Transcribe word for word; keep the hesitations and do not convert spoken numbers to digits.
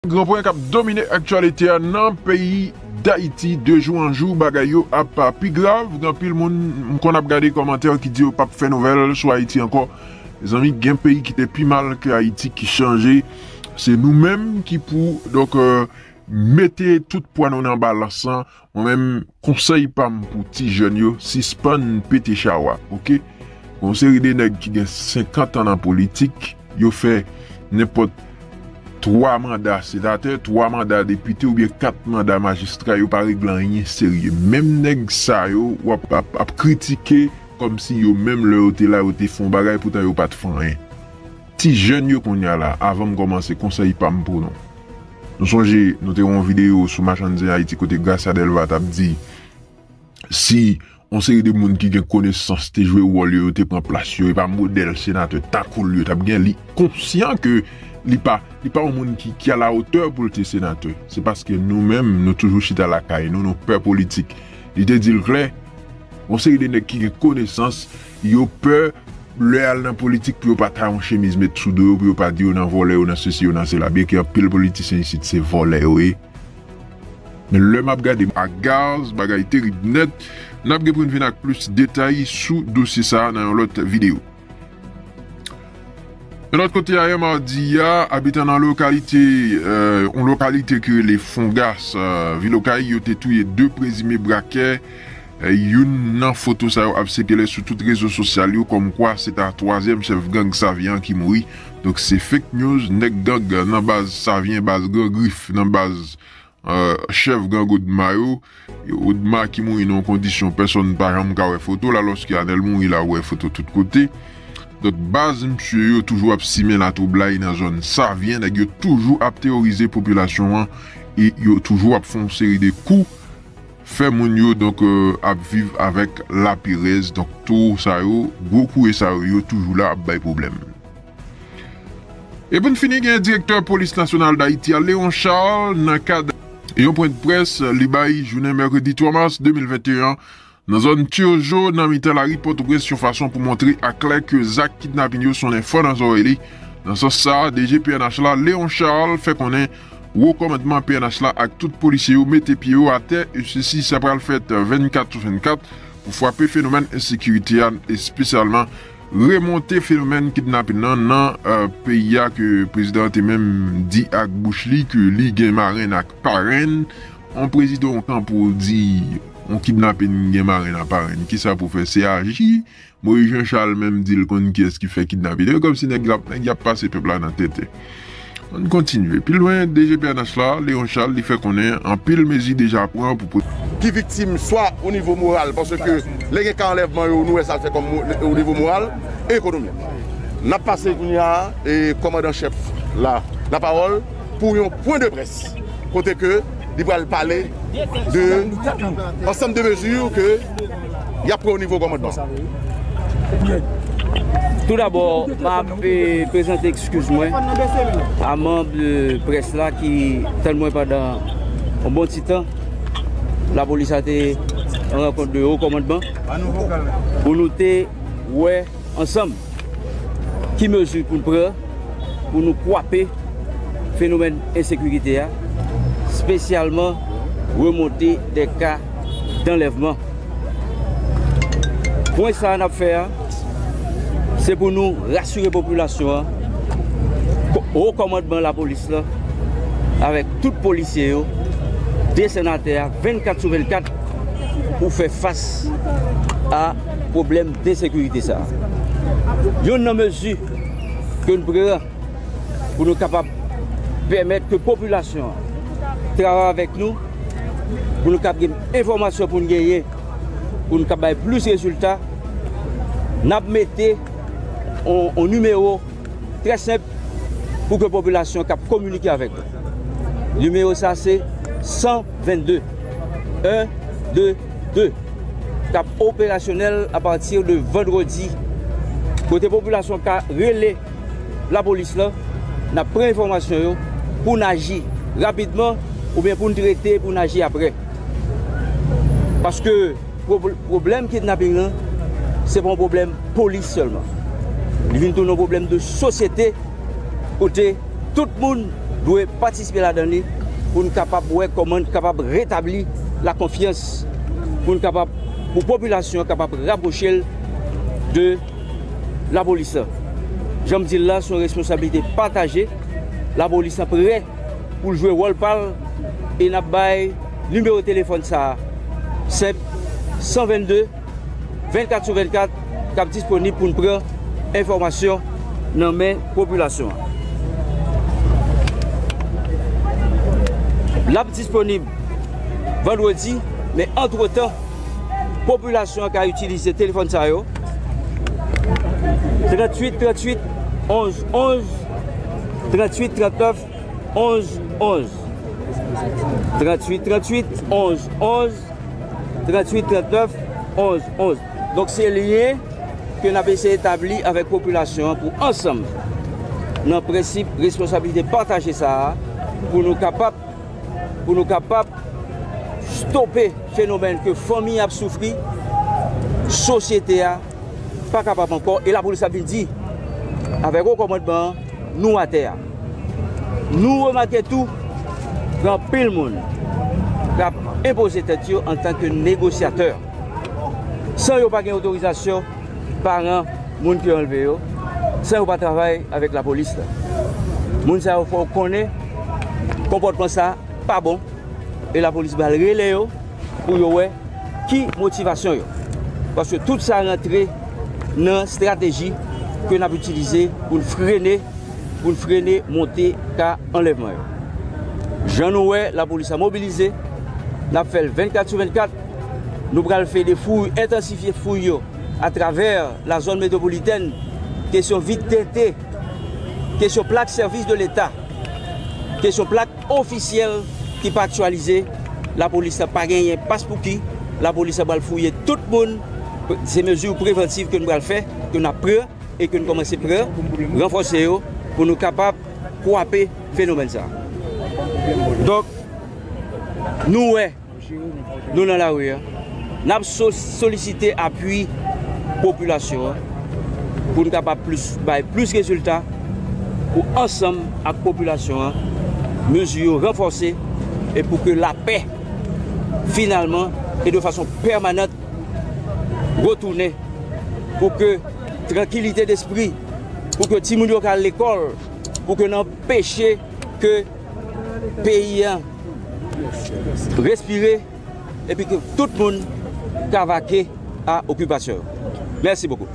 Gran pwen k ap domine aktyalite a nan peyi Dayiti, de jou an jou, bagay yo ap pi grav. Gen anpil moun, m konn ap gade kòmantè ki di yo p ap fè nouvèl sou Ayiti ankò. Mezanmi, gen peyi ki te pi mal ke Ayiti ki chanje. Se nou menm ki pou, donk, euh, mete tout pwa nou nan balans lan. Mwen menm, konsèy pa m pou ti jèn yo, sispann pete chawa, oke? Gon seri de nèg ki gen senkant an nan politik, yo fè nenpòt twa manda senatè, twa manda depite oubyen kat manda majistra, yo pa regle anyen serye. Menm nèg sa yo, w ap, ap, ap kritike kòmsi yo menm, lè yo te la, yo te fè yon bagay, poutan yo pa t fè anyen. Ti jèn yo kounye a la, avan m kòmanse, konsèy pa m pou nou. Nou sonje, nou te wè yon videyo sou Machann Zen Ayiti kote Gracia Delva t ap di, si yon seri de moun ki gen konesans te jwe wòl yo, yo te pran plas yo, e pa modèl senatè tankou l yo t ap gen, li konsyan ke li pa, li pa yon moun ki, ki a la otè pou l te senatè. Se paske nou menm, nou toujou chita lakay nou, nou pè politik. Li te di l klè, yon seri de nèg ki gen konesans, yo pè lè al nan politik pou yo pa ta yon chemiz met sou do yo, pou yo pa di yo nan vòlè, yo nan sesi, yo nan sela. Byenke anpil politisyen isit se vòlè yo ye. Men lè m ap gade a gaz, bagay terib nèt, n ap gen pou n vin ak plis detay sou dosye sa a nan yon lòt videyo. Yon lòt kote, ayè madi a, abitan nan lokalite, euh, yon lokalite ki rele Fongas, euh, vil Okay, yo te touye de prezime brakè. Eh, youn nan foto sa yo ap sikile sou tout rezo sosyal yo, kòmkwa se ta twazyèm chèf gang Savyen an ki mouri. Donk, se fake news, nèg gang nan baz Savyen, baz Gran Grif, nan baz, eh, chèf gang Odma yo. Odma ki mouri nan yon kondisyon pèsonn pa janm ka wè foto l, alòske Anèl mouri la, ou wè foto tout kote. Donk, baz misye yo toujou ap simen latwoublay nan zòn Savyen, nèg yo toujou ap teworize popilasyon an, e yo toujou ap fè yon seri de kou fè moun yo, donk, euh, ap viv avèk laperèz. Donk, towo sa yo, gwo kouye sa yo, yo toujou la ap bay pwoblèm. E pou n fini, gen direktè Polis Nasyonal Dayiti a, Léon Charles, nan kad yon pwen de près li bay jounen mèkredi twa mas de mil venteyen, nan zòn Turgeau, nan mitan lari Pòtoprens, yon fason pou montre aklè ke zak kidnapin yo sonnen fò nan zòrèy li. Nan sans sa a, D G P N H la, Léon Charles, fè konnen wo kòmandman P N H la ak tout polisye yo mete pye yo atè, e sesi sa pral fèt vennkat sou vennkat pou frape fenomèn ensekirite a, espesyalman remonte fenomèn kidnapin nan nan, euh, peyi a, ke prezidan an te menm di ak bouch li ke li gen marenn ak parenn. On prezidan, on kan pou di on kidnapin gen marenn ak parenn, kisa pou fè? Se aji. Moïse Jean Charles menm di l konn kiyès ki fè kidnapin. E kòmsi nèg la, nèg y ap pase pèp la nan tenten. Ann kontinye. Pi lwen, D G P N H la, Léon Charles, li fè konnen anpil mezi deja pran pou pou ki viktim swa o nivo moral, paske lè gen ka anlèvman yo, nou wè sa l fè kòm mo-, o nivo moral e ekonomik. N ap pase kounye a, e, kòmandan chèf la, lapawòl pou yon pwen de près, kote ke li pral pale de ansanm de mezi ke y ap pran o nivo kòmandman. Toudabò, m ap, eh, prezante ekskiz mwen a manm, eh, près la ki tann mwen pandan yon bon ti tan. Lapolis la te an rankont de wo kòmandman pou nou te wè ansanm ki mezi pou n pran pou nou kwape fenomèn ensekirite a, espesyalman remonte de ka danlèvman. Pwen sa a n ap fè a, se pou nou rasire popilasyon an, ko-, wo kòmandman lapolis la, avèk tout polisye yo, desann atè a vennkat sou vennkat pou fè fas a pwoblèm de ensekirite sa a. Youn nan mezi ke n pran pou nou kapab pèmèt ke popilasyon an travay avèk nou, pou nou kapab gen enfòmasyon pou n genyen, pou n kapab bay plis rezilta, n ap mete on, on nimewo trè senp pou ke popilasyon kab kominike avèk nou. Nimewo sa se san vennde, en de de, k ap operasyonèl apati de vandredi, kote popilasyon ka rele lapolis la, n ap pran enfòmasyon yo pou n aji rapidman oubyen pou n trete, pou n aji apre. Paske pwob-, pwoblèm kidnaping lan, se pa yon pwoblèm polis sèlman. Li vin tounen yon pwoblèm de sosyete, kote tout moun dwe patisipe ladan li pou n kapab wè kòman n kapab retabli lakonfyans, pou n kapab, pou popilasyon an kapab rapwoche l de lapolis lan. Jan m di l la, se yon responsablite pataje. Lapolis lan prè pou l jwe wòl pa l e n ap bay nimewo telefòn sa a, senp, san vennde, vennkat sou vennkat, k ap disponib pou n pran enfòmasyon nan men popilasyon an. L ap disponib vandredi, men antretan, popilasyon an ka itilize telefòn sa yo, tranntuit tranntuit onz onz, tranntuit trannèf onz onz, tranntuit tranntuit onz onz, tranntuit trannèf onz onz. Donk, se lyen ke n ap eseye etabli avèk popilasyon an pou ansanm, nan prensip responsablite pataje sa a, pou nou kapab, pou nou kapab stope fenomèn ke fanmi ap soufri, sosyete a pa kapab ankò, e lapolis ap vin di avèk wo kòmandman an, nou atè a. Nou remake tou, gen anpil moun k ap enpoze tèt yo antanke negosyatè, san yo pa gen otorizasyon paran moun ki anlve yo, san yo pa travay avèk lapolis la. Moun sa yo fè w konnen konpòtman sa pa bon, e lapolis pral rele yo pou yo wè ki motivasyon yo. Paske tout sa rantre nan estrateji ke n ap itilize pou n frene, pou n frene monte ka anlèvman yo. Jan nou wè, lapolis la mobilize, n ap fè l vennkat sou vennkat. Nou pral fè de fouy, entansifye fouy yo atravè la zòn metwopolitèn, kesyon vit tente, kesyon plak sèvis de Leta, kesyon plak ofisyèl ki pa aktyalize, lapolis la pa genyen paspouki, lapolis la pral fouye tout moun, se mezi prevantiv ke nou pral fè, ke n ap pran e ke n kòmanse pran, ranfòse yo pou nou kapab kwape fenomèn sa a. Donk, nou wè, nou nan lari a, n ap so-, solisite apui popilasyon an pou n kapab plis, bay plis rezilta pou ansanm ak popilasyon an, mezi yo ranfòse e pou ke lapè finalman e de fason pèmanant retounen, pou ke trankilite despri, pou ke timoun yo ka al lekòl, pou ke n anpeche ke peyi an respire epi ke tout moun ka vake a okipasyon yo. Mèsi bokou.